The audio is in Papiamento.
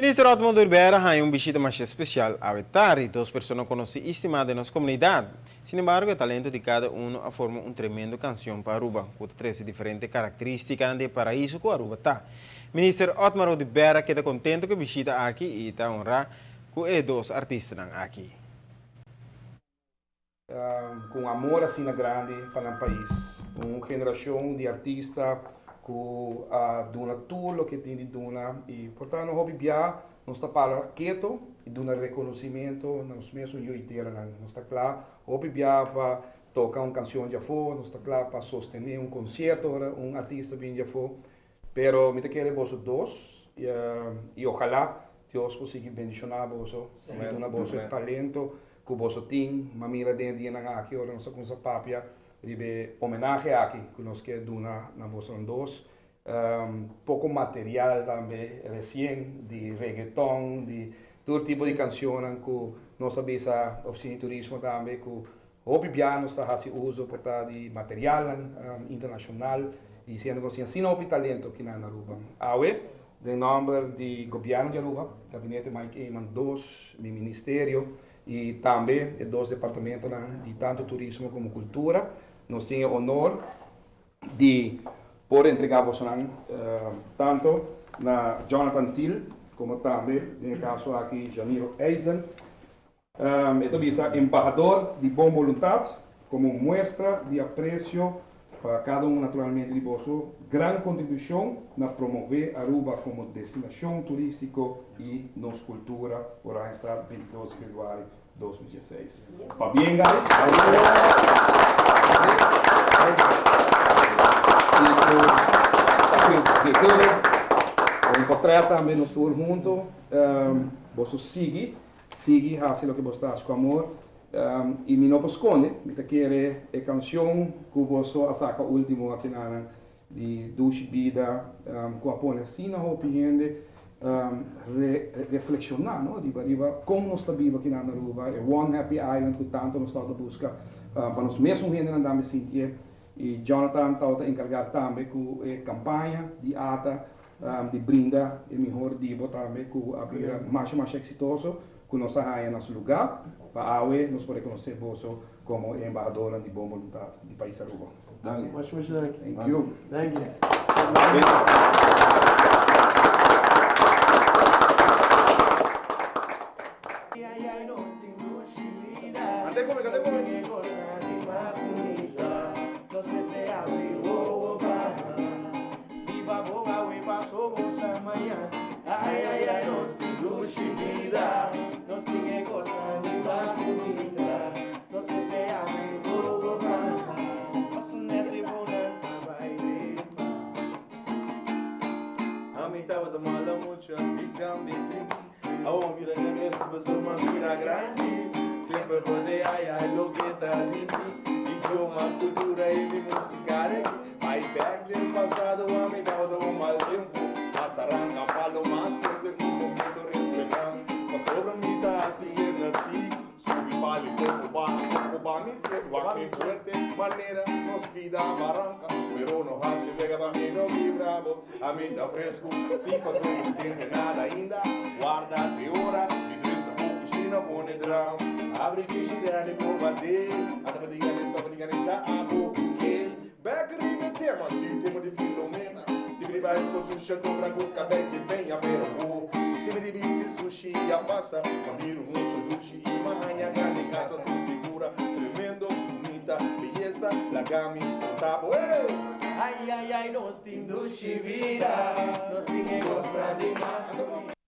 Minister Otmar Oduber a haña un bishita masha especial awe tardi. Dos persona conoci y estima den nos comunidad. Sin embargo, e talento di cada uno a forma un tremendo cancion pa Aruba, cu ta trece diferente caracteristicanan di e paraiso cu Aruba ta. Minister Otmar Oduber a keda contento cu e bishita aki y ta honra cu e dos artistanan aki. Cu un amor asina grandi pa nan pais. Un generacion di artista cu a duna tur loke tin di duna y por ta no hopi bia nos ta para keto y duna reconocimento na nos mesun yu y teranan. Nos ta cla hopi bia pa toca un cancion di afo, nos ta cla pa sostene un concierto ora un artista bin di afo, pero mi ta kere boso dos y ojalá Dios por sigui bendiciona boso, sigui duna boso e talento Ku boso tin, m'a mira den e dianan aki ora nos a kumsa papia riba e homenahe aki ku nos ke duna na bosonan dos. Poko material tambe resien di reggaeton, di tur tipo di kanshonnan ku nos a bisa Ofisina di Turismo tambe ku hopi bia nos ta hasi uso por ta di materialnan internashonal i siendo ku nos tin asina hopi talento kinan na Aruba. Awe den nòmber di Gobièrnu di Aruba, Gabinete Mike Eman dos, mi ministerio y tambe e dos departamentonan di tanto Turismo como Cultura, nos tin e honor di por entrega bosonan tanto na Jonathan Thiel como tambe den e caso aki Janiro Eisden. E ta bisa embahador di bon boluntad como muestra di aprecio pa cada un naturalmente di boso gran contribucion na promove Aruba como destinacion turistico y nos cultura. Oranjestad, 22 di februari 2016. Pabien guys! Un portret tambe nos tur hunto. Boso sigui, sigui haci loke boso ta haci cu amor. Y mi no por sconde, mi ta kere e cancion cu boso a saca ultimo akinanan di Dushi Bida cu a pone asina hopi hende reflexiona no riba riba con nos ta biba akinan na Aruba, e One Happy Island cu tanto nos tabata busca pa nos mesun hendenan tambe sintié. Y Jonathan tabata encarga tambe cu e campaña di ata di brinda e mihor di bo tambe cu a bira masha masha exitoso cu nos a haya na su lugar pa awe nos por reconoce boso como e embahadornan di bon boluntad di pais Aruba. Danki. Much much danki. Thank you. Thank you. Ami tabata mala mucha i cambia trinki Awor mira grandi pasobra mira grandi Semper pode haya loke ta di mi Idioma, cultura y mi musica de aki Bai bek den pasado ami tabata un mal tempo Mas a ranca palo mas fuerte un poquito respetami Pasobra mi ta haci gimnastiek Subi palo y poco baha poco ba mi ser Wak mi fuerte manera nos bida baranca Pero no haci wega pa mi no kibra bo Ami ta fresco si pasobra mi tin nada ainda Warda te ora mi drenta bo cushina pone dram Abri frigidaire bo bate Ata pa diga mi stop diga mi sa abo ke Bek riba e tema si tema di Filomena Tibi di bai so susha dobra ku kabes i peña Pero bo tibi di bisti sushi ya pasa Ma miro mucho dushi i ma haña grandi kasa Su figura tremendo bunita beyesa Laga mi konta bo ey! Ay ay ay nos tin dushi bida nos tin e gosa di mas.